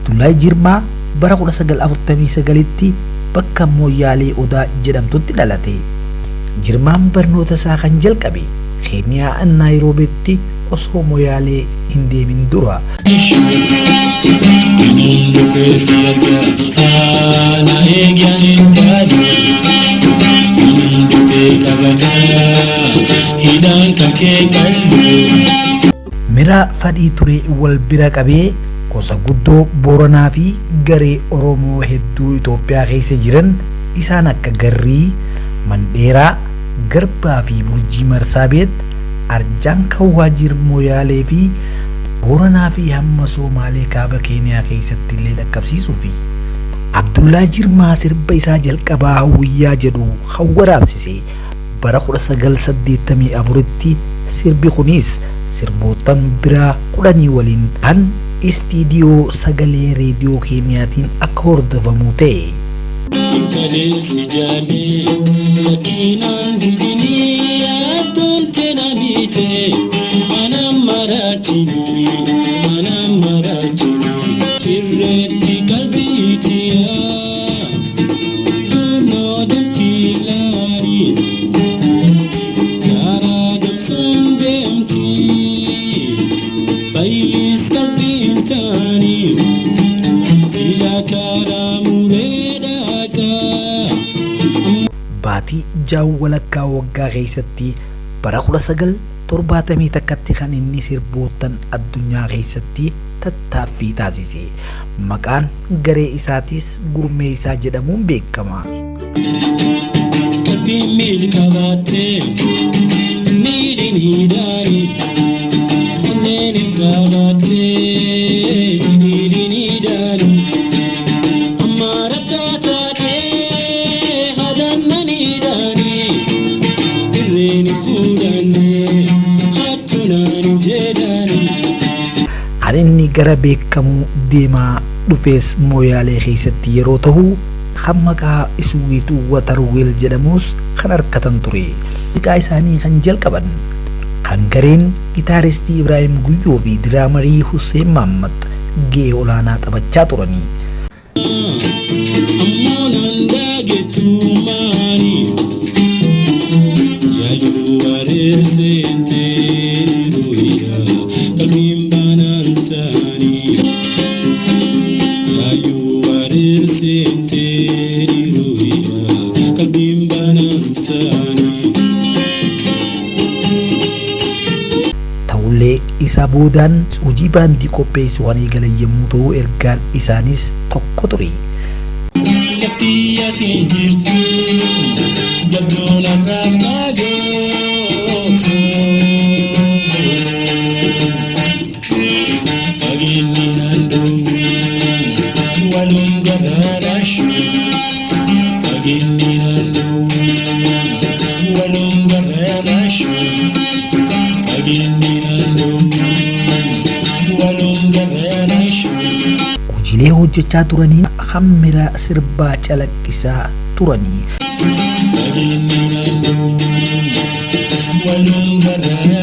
Abdullahi Jirmaa bara 1949tti bakka Mooyyaalee Odaa jedhamtutti dhalate. Jirmaan barnoota isaa kan jalqabe Keeniyaa Naayiroobitti osoo Moyaalee hin deemin dura. Inni dhufee si arga kana eegan hin taane. Inni dhufee qabata hidhaan kan kee qallu. Mira fadhii ture wal bira qabee gosa guddoo Booranaa fi garee Oromoo hedduu Itoophiyaa keessa jiran isaan akka Garrii, Mandheeraa, Garbaa fi Burjii Marsaabeet, Arjaan Kawwaajir Moyaalee fi Booranaa fi hamma Soomaalee kaaba Keeniyaa keessatti illee dhaqqabsiisuufi. Abdullaa Jirmaa sirba isaa jalqabaa Hawwiyyaa jedhu kan waraabsise bara 1984tti. Sirbi kunis sirboottan biraa 10 waliin kan istiidiyoo sagalee reediyoo Keeniyaatiin akka hordofamu ta'e. Kaleessi jaalee lakkinaan didinii yaaddoon tena miite mana maraachini mana maraachini irreetti qalbiitiyaa duunoo dachii laani karaa dabsuun deemti fayyis qalbiin taani sila karaa muree dhaqaa. Baatii ja'a walakkaa waggaa keessatti bara 1971tti kan inni sirboottan addunyaa keessatti tattaaffii taasise. Maqaan garee isaatis Gurmeessaa jedhamuun beekama. Qalbiin miil qabaattee miidhiin hidhaani onneen qabaattee miidhiin hidhaani amma rakkaa taatee hadaan hidhaani irreen fuudhannee hattuunaan jedhaani. Kan inni gara beekamuu deemaa dhufees Mooyaalee keessatti yeroo ta'u, kan maqaa Iswiit Watarwiil jedhamus kan argatan ture. Muuziqaa isaanii kan jalqaban kan gareen gitaaristii Ibraahim Guyyoo fi diraamarii Hussein Mahammad gahee olaanaa taphachaa turanii. Ammoo nan daagettu maani yaaduu wareessente ruhiya qalbiin baanaan taani yaaduu wareessente ruhiya qalbiin baanaan taani. Ta'ullee isaa boodaan hojii baandii qopheessuu kan eegalan yommuu ta'u, ergaan isaanis tokko ture. Lafti ati jirtu jabduun irraa fagoo. Fageenyi naannoo walum garaadhaashu. Fageenyi naannoo walum garaadhaashu. Fageenyi naannoo walum garaadhaashu. Hojiilee hojjechaa turaniin hammira sirbaa calaqqisaa turanii. Fageenyi naannoo walum garaadhaashu.